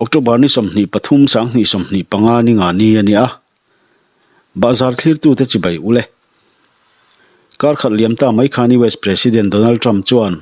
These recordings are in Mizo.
October ni 23 sanghnih 25 ni nga ni a ni a. Bahzar thlirtute chibai ul e. Kar khat liam ta mai khan US President Donald Trump chuan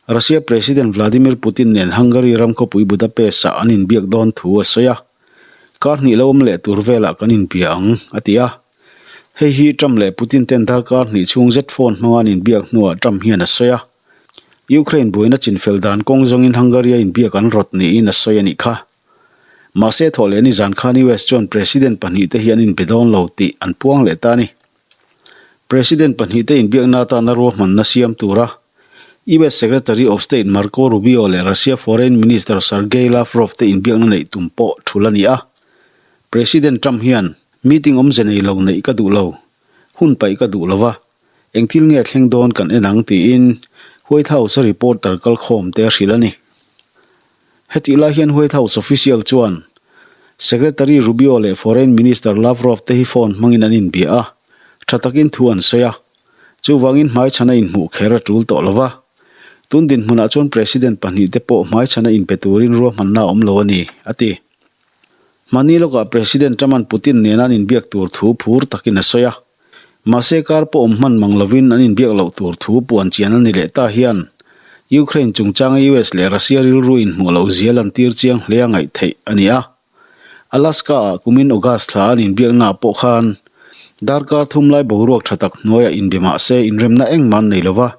Russia President Vladimir Putin nen Hungary ram khawpui Budapest-ah an inbiak dawn thu a sawi a. Kar hnih lo awm leh tur velah kan inbia ang, a ti a. Hei hi Trump leh Putin ten darkar hnih chhung zet phone hmanga an inbiak hnuah Trump hian a sawi a. Ukraine buaina chinfel dan kawng zawngin Hungary a inbiak an rawt niin a sawi a nih kha. Mahse thawh leh nizan khan US chuan President pahnihte hi an inbe dawn lo tih an puang leh ta a ni. President pahnihte inbiakna atana ruahmanna siam tura US Secretary of State Marco Rubio leh Russia Foreign Minister Sergei Lavrov te inbiakna neih tum pawh thul a ni a. President Trump hian Meeting awmze nei lo neih ka duh lo, hun paih ka duh lo va, eng thil nge thleng dawn kan en ang tiin White House-a reporter kalkhawm te a hrilh a ni. Hetih lai hian White House official chuan Secretary Rubio leh Foreign Minister Lavrov te hi phone hmangin an inbia a, tha takin thu an sawi a, chuvangin hmaichhana inhmuh kher a tul tawh lo va. Tun dinhmunah chuan President pahnihte pawh hmaichhana inpe turin ruahmanna a awm lo a ni, a ti. Hmani lawkah President Truman Putin nena an inbiak tur thu phur takin a sawi a. Mahse kar pawh awm hman mang lovin an inbiak loh tur thu puan chian a ni leh ta hian Ukraine chungchanga US leh Russia rilru inhmuh loh zia lantir chiang hle a ngaih theih a ni a. Alaska-ah kumin August thla an inbiaknaah pawh khan darkar thum lai boruak tha tak hnuaiah inbe mahse inremna engmah an nei lova,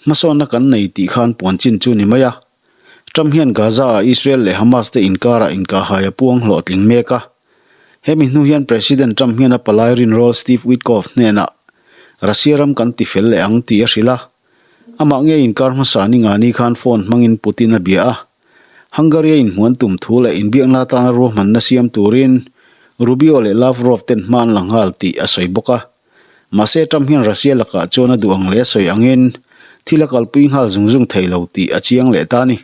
hmasawnna kan nei tih khan puan chin chu ni mai a. Trump hian Gaza-ah Israel leh Hamas te inkarah inkahhai a puang hlawhtling mek a. Hemi hnu hian President Trump hian a palai rinrawl Steve Witkoff hnenah Russia ram kan ti fel leh ang tih a hrilh a. Amah nge inkar hmasa ni nga ni khan phone hmangin Putin a bia a. Hungary-a inhmuan tum thu leh inbiakna atana ruahmanna siam turin Rubio leh Lavrov ten hma an la nghal tih a sawi bawk a. Mahse Trump hian Russia lakah chuan a duh ang leh a sawi angin thil a kalpui nghal zung zung thei lo tih a chiang leh ta a ni.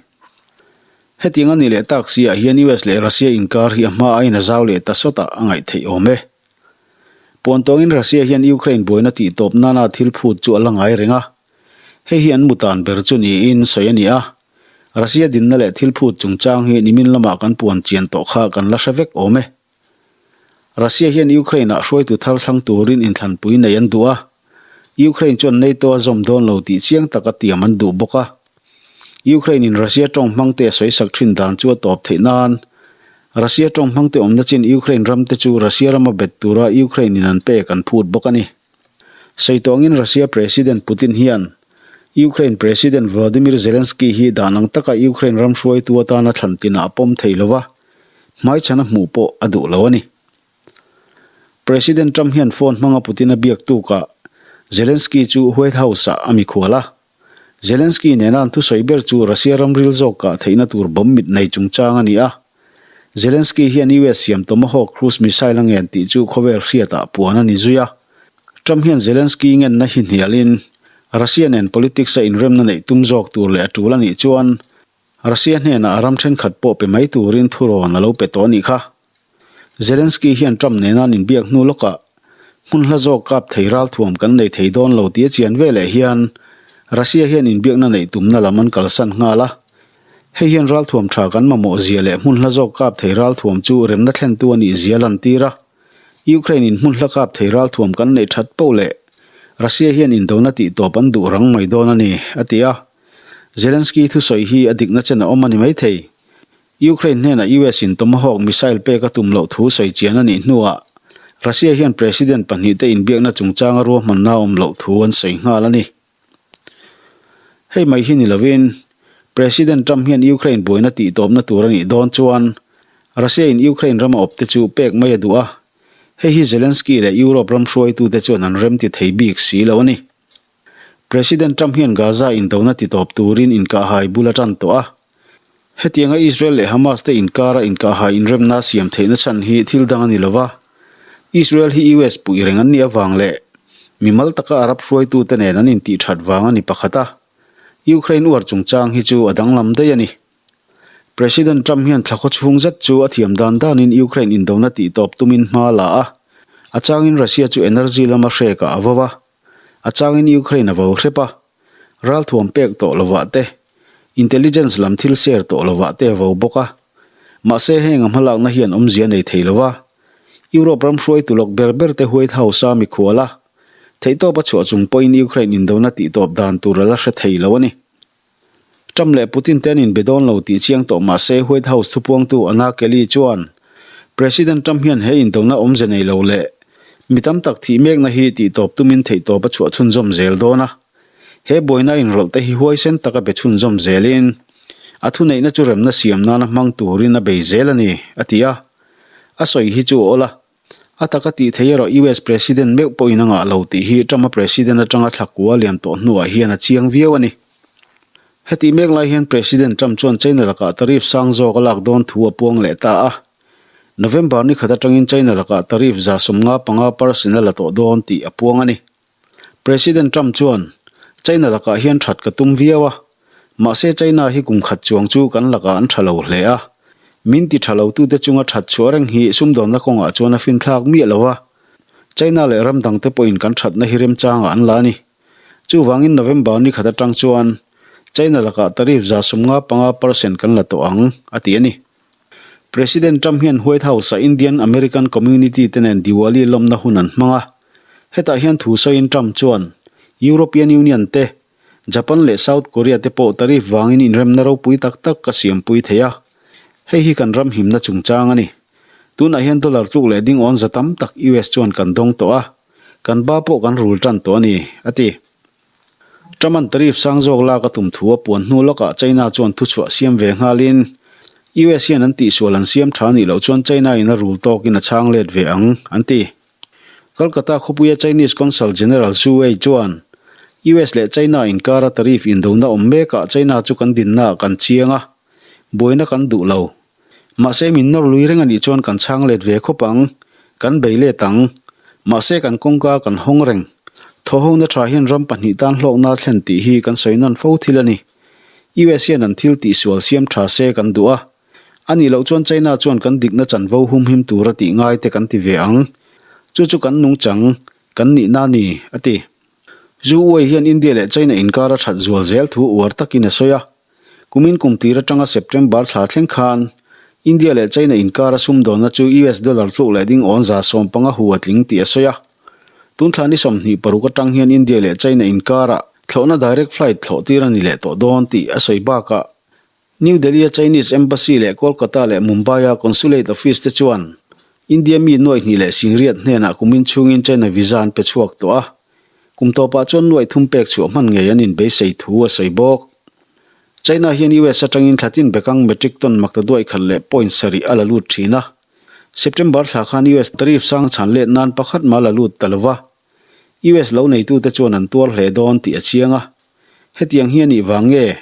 Hetiang a ni leh tak si ah hian US leh Russia inkar hi a hma aiin a zau leh ta sawt ah a ngaih theih awm e. Puantawngin Russia hian Ukraine buaina tih tawp nana thil phut chu a la ngai reng a. Hei hi an mutan ber chu niin sawi a ni a. Russia dinna leh thil phut chungchang hi nimin lamah kan puan chian tawh kha kan la hre vek awm e. Russia hian Ukraine-ah hruaitu thar thlang turin inthlanpui nei an duh a, Ukraine chuan NATO a zawm dawn lo tih chiang taka tiam an duh bawk a. Ukraine-in Russia tawng hmangte a sawisak thin dan chu a tawp theih nan Russia tawng hmangte awmna chin Ukraine ramte chu Russia rama bet tura Ukraine-in an pek an phut bawk a ni. Sawi tawngin Russia President Putin hian Ukraine President Volodymyr Zelensky hi dan ang taka Ukraine ram hruaitu atana thlan tinah a pawm thei lo va, hmaichhan a hmuh pawh a duh lo a ni. President Trump hian phone hmanga Putin a biak tukah Zelensky chu White House-ah a mikhual a. Zelensky nena an thusawi ber chu Russia ram ril zawk kah theihna tur bomb mit nei chungchang a ni a. Zelensky hian US siam Tomahawk cruise missile a ngen tih chu khawvel hriatah puan a ni zui a. Trump hian Zelensky ngenna hi hnialin Russia nen politics-a inremna neih tum zawk tur leh a tul a nih chuan Russia hnenah a ram thenkhat pawh pe mai turin thurawn a lo pe tawh a nih kha. Zelensky hian Trump nena an inbiak hnu lawkah hmun hla zawk kap thei ralthuam kan nei thei dawn lo tih a chian veleh hian Russia hian inbiakna neih tumna lam an kalsan nghal a. Hei hian ralthuam tha kan mamawh zia leh hmun hla zawk kap thei ralthuam chu remna thlentu a nih zia a lantir a. Ukraine in hmun hla kap thei ralthuam kan neih that poh leh Russia hian indona tih tawp an duh rang mai dawn a ni, a ti a. Zelensky thusawi hi a dikna chen a awm a ni maithei. Ukraine hnenah US in Tomahawk missile pek a tum loh thu sawi chian a nih hnuah Russia hian President pahnihte inbiakna chungchanga ruahmanna a awm loh thu an sawi nghal a ni. Hei mai hi ni lovin President Trump hian Ukraine buaina tihtawpna tur a nih dawn chuan Russia in Ukraine rama awpte chu pek mai a duh a, hei hi Zelensky leh Europe ram hruaitute chuan an remti thei bik si lo a ni. President Trump hian Gaza indona titawp turin inkahhai bul a tan tawh a. Hetianga Israel leh Hamas te inkara inkahhai inremna siam theihna chhan hi thil dang a ni lo va. Israel hi US puih reng an nih avang leh mimal taka Arab hruaitute nen an intih that vang a ni pakhat a. Ukraine uar chungchang hi chu a danglam daih a ni. President Trump hian thla khaw chhung zet chu a thiam dan danin Ukraine indona tihtawp tumin hma a la a. A changin Russia chu energy lama hrekah a vo a. A changin Ukraine a vo hrep a, ralthuam pek tawh lovah te, intelligence lam thil share tawh lovah te a vo bawk a. Mahse heng a hmalakna hian awmzia nei thei lo va. Europe ram hruaitu lawk ber ber te White House-a mikhual a, theihtawp a chhuah chung pawhin Ukraine indona tihtawp dan tur a la hre thei lo a ni. Trump leh Putin te an inbe dawn lo tih chiang tawh mah se White House thupuangtu Anna Kelly chuan President Trump hian he indona awmze nei lo leh mi tam tak thih mekna hi tihtawp tumin theihtawp a chhuah chhunzawm zel dawn a. He buaina inrawlh te hi huaisen taka be chhunzawm zelin a thuneihna chu remna siam nana hmang turin a bei zel a ni, a ti a. A sawi hi chu a awl a. A taka tih theih erawh US President meuh pawhin a ngah lo tih hi Trump-a President atanga thla kua liam tawh hnuah hian a chiang viau a ni. Hetih mek lai hian President Trump chuan China lakah tariff sang zawk a lak dawn thu a puang leh ta a. November ni khat atangin China lakah tariff 55 percent a la tawh dawn tih a puang a ni. President Trump chuan, China lakah hian that ka tum viau a, mahse China hi kum khat chuang chu kan lakah an tha lo hle a. Min ti tha lo tute chunga that chhuah reng hi sumdawnna kawngah chuan a finthlak miah lo a. China leh ram dangte pawhin kan thatna hi remchangah an la a ni. Chuvangin November ni khat atang chuan China lakah tariff 55% kan la tawh ang, a ti a ni. President Trump hian White House-a Indian American community te nen Diwali lawmna hun an hmang a. Hetah hian thu sawiin Trump chuan European Union te, Japan leh South Korea te pawh tariff vangin inremna ropui tak tak ka siampui thei a. Hei hi kan ram himna chungchang a ni. Tunah hian dollar tluk leh ding awn za tam tak US chuan kan dawng tawh a, kan ba pawh kan rul tan tawh a ni, a ti. Trump-a'n tariff sang zawk lak a tum thu a puan hnu lawkah China chuan thuchhuah siam ve nghalin US hian an tihsual an siam tha nih loh chuan China-in a rul tawkin a chhang let ve ang, an ti. Kolkata khawpuia Chinese Consul General Zhu Wei chuan US leh China inkara tariff indona awm mekah China chu kan dinnaah kan chiang a, buaina kan duh lo. Mahse min nawr lui reng a nih chuan kan chhang let ve khawp ang, kan bei let ang. Mahse kan kawngka kan hawng reng. Thawhhona tha hian ram pahnih tan hlawkna thlen tih hi kan sawi nawn fo thil a ni. US hian an thil tihsual siam tha se kan duh a. A nih loh chuan China chuan kan dikna chanvo humhim tura tih ngai te kan ti ve ang. Chu chu kan nungchang, kan nihna a ni, a ti. Zhu Wei hian India leh China inkar a that zual zel thu uar takin a sawi a. Kumin kum tir atanga September thla thleng khan India leh China inkara sumdawnna chu US dollar tluk leh ding awn 15 hu a tling tih a sawi a. Tun thla ni 26 atang hian India leh China inkarah thlawhna direct flight thlawh tir a ni leh tawh dawn tih a sawi bakah New Delhi-a Chinese Embassy leh Kolkata leh Mumbai-a Consulate Office te chuan India mi nuaih hnih leh singriat hnenah kumin chhungin China visa an pe chhuak tawh a. Kum tawpah chuan nuaih thum pek chhuah hman ngei an inbeisei thu a sawi bawk. China hian US atangin thlatin bekang metric ton makta duaih khat leh point sarih a la lut thin a. September thla khan US tariff sang chhan let nan pakhat mah la lut ta lo va. US lo neitute chuan an tuar hle dawn tih a chiang a. Hetiang hi a nih vang nge?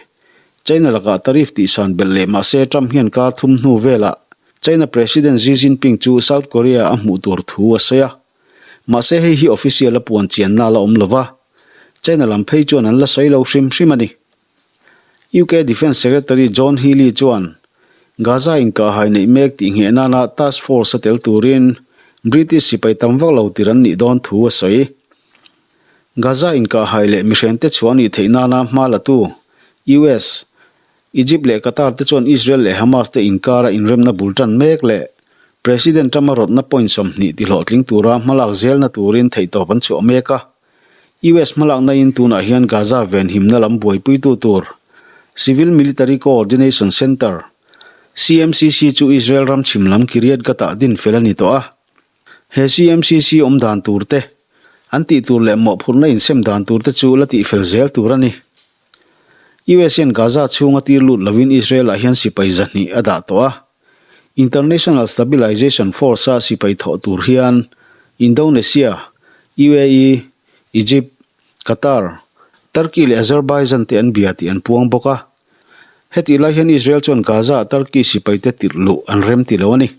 China lakah tariff tihsan belh leh mahse Trump hian kar thum hnu velah China President Xi Jinping chu South Korea a hmuh tur thu a sawi a. Mahse hei hi official a puan chianna a la awm lova, China lam phei chuan an la sawi lo hrim hrim a ni. UK Defence Secretary John Healey chuan Gaza inkahhai neih mek tih ngheh nana task force a tel turin British sipai tam vak lo tir an nih dawn thu a sawi. Gaza inkahhai leh mihrente chhuah nih theih nana hma latu US, Egypt leh Qatar te chuan Israel leh Hamas te inkara inremna bul tan mek leh President Trump-a rawtna point 20 tihlawhtling tura hmalak zelna turin theihtawp an chhuah mek a. US hmalakna in tunah hian Gaza venhimna lam buaipuitu tur Civil Military Coordination Center, CMCC, chu Israel ram chhim lam Kiryat Gat-ah din fel a ni tawh a. He CMCC awm dan tur te, an tih tur leh mawhphurhna insem dan tur te chu la tihfel zel tur a ni. US hian Gaza chhunga tir lut lovin Israel-ah hian sipai 200 a dah tawh a. International Stabilization Force-a sipai thawh tur hian Indonesia, UAE, Egypt, Qatar, Turkey leh Azerbaijan te an bia tih an puang bawk a. Hetih lai hian Israel chuan Gaza-ah Turkey sipaite tirh luh an rem ti lo a ni.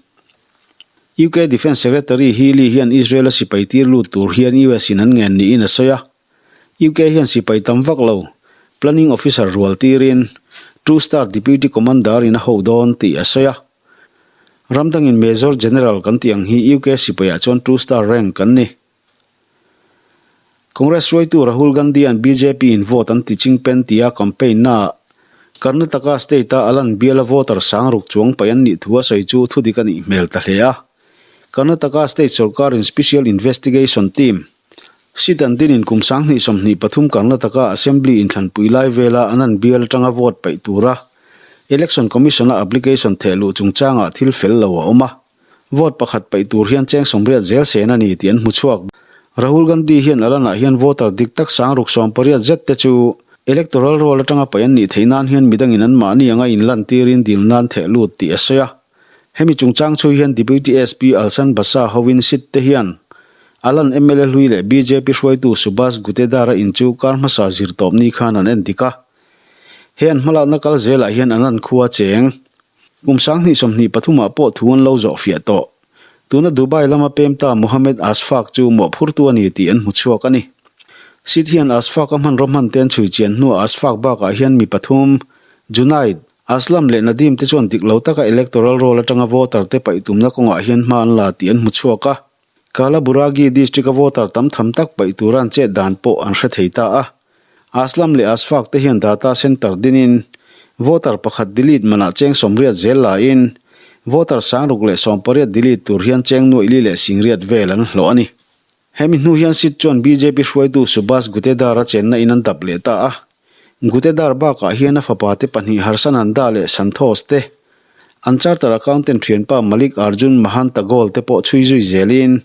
UK Defence Secretary Healey hian Israel-a sipai tir lut tur hian US-in an ngen niin a sawi a. UK hian sipai tam vak lo, Planning Officer rual tirin Two Star Deputy Commander in a ho dawn tih a sawi a. Ram dangin Major General kan tih ang hi UK sipaiah chuan Two Star rank kan ni. Congress hruaitu Rahul Gandhi-a'n bjp in vote an ti chingpen tia campaign naah Karnataka state-a Alan biala voter sang ruk chuang paih an nih thu a sawi chu thudik a nih hmel ta hle a. Karnataka state sorkarin Special Investigation Team, sit, an dinin kum 2023 Karnataka Assembly inthlanpui lai vela Anand bial atanga vote paih tura Election Commission-a application thehluh chungchangah thil fel lo a awm a. Vote pakhat paih tur hian cheng 80 zel sen a ni tih an hmu chhuak. Rahul Gandhi hian Alan-ah hian voter dik tak 6080 zet te chu electoral roll atanga paih an nih theih nan hian midangin anmahni anga inlantirin dil nan theh lut tih a sawi a. Hemi chungchang chhui hian Deputy SP Alsan Basa hovin sit te hian Alan mla hlui leh bjp hruaitu Subhash Gutedar-a in chu kar hmasa zirtawpni khan an endik a. He an hmalakna kal zelah hian an an khua cheng. Kum 2023 ah pawh thu an lo zawh fiah tawh. Tuna Dubai lama pem ta Mohammed Asfaq chu mawhphurtu a ni tih an hmu chhuak a ni. Sit hian Asfaq a hmanraw hman te an chhui chian hnuah Asfaq bakah hian mi pathum, Junaid, Aslam leh Nadeem te chuan dik lo taka electoral roll atanga voter te paih tumna kawngah hian hma an la tih an hmu chhuak a. Kalaburagi district-a voter tam tham tak paih tura an chet dan pawh an hre thei ta a. Aslam leh Asfaq te hian data center dinin voter pakhat delete manah cheng 80 zel laiin voter 6018 delete tur hian cheng nuaih li leh 80 vel an hlawh a ni. Hemi hnu hian sit chuan bjp hruaitu Subhash Gutedar-a chenna in an dap leh ta a. Gutedar bakah hian a fapa te pahnih Harshananda leh Santosh te An charter accountant thianpa Malik Arjun Mahanta Gold te pawh chhui zui zelin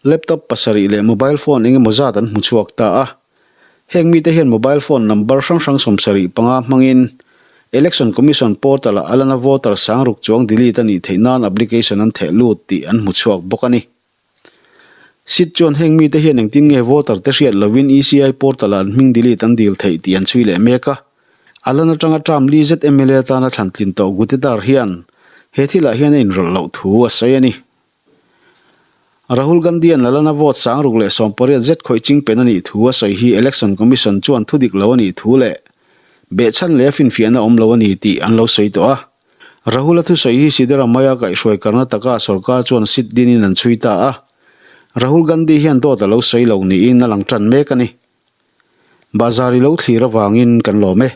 laptop pasarih leh mobile phone eng emaw zat an hmu chhuak ta a. Heng mite hian mobile phone number hrang hrang 75 hmangin Election Commission portal-ah a lana voter 6000 chuang delete a nih theih nan application an theh lut tih an hmu chhuak bawk a ni. Sit chuan heng mite hian engtin nge voter te hriat lovin ECI portal-ah an hming delete an dil theih tih an chhui leh mek a. Alan atanga term li zet mla atana thlan tlin tawh Gutedar hian he thilah hian a inrawlh loh thu a sawi a ni. Rahul Gandhi-a'n Alana vote 6018 zet khawih ching pen a nih thu a sawi hi Election Commission chuan thu dik lo a nih thu leh behchhan leh a finfiahna awm lo a ni tih an lo sawi tawh a. Rahul-a thusawi hi Siddaramaiah kaihhruai Karnataka sorkar chuan sit dinin an chhui ta a. Rahul Gandhi hian dawt a lo sawi lo niin a lang tan mek a ni. Bazar i lo thlir avangin kan lawm e.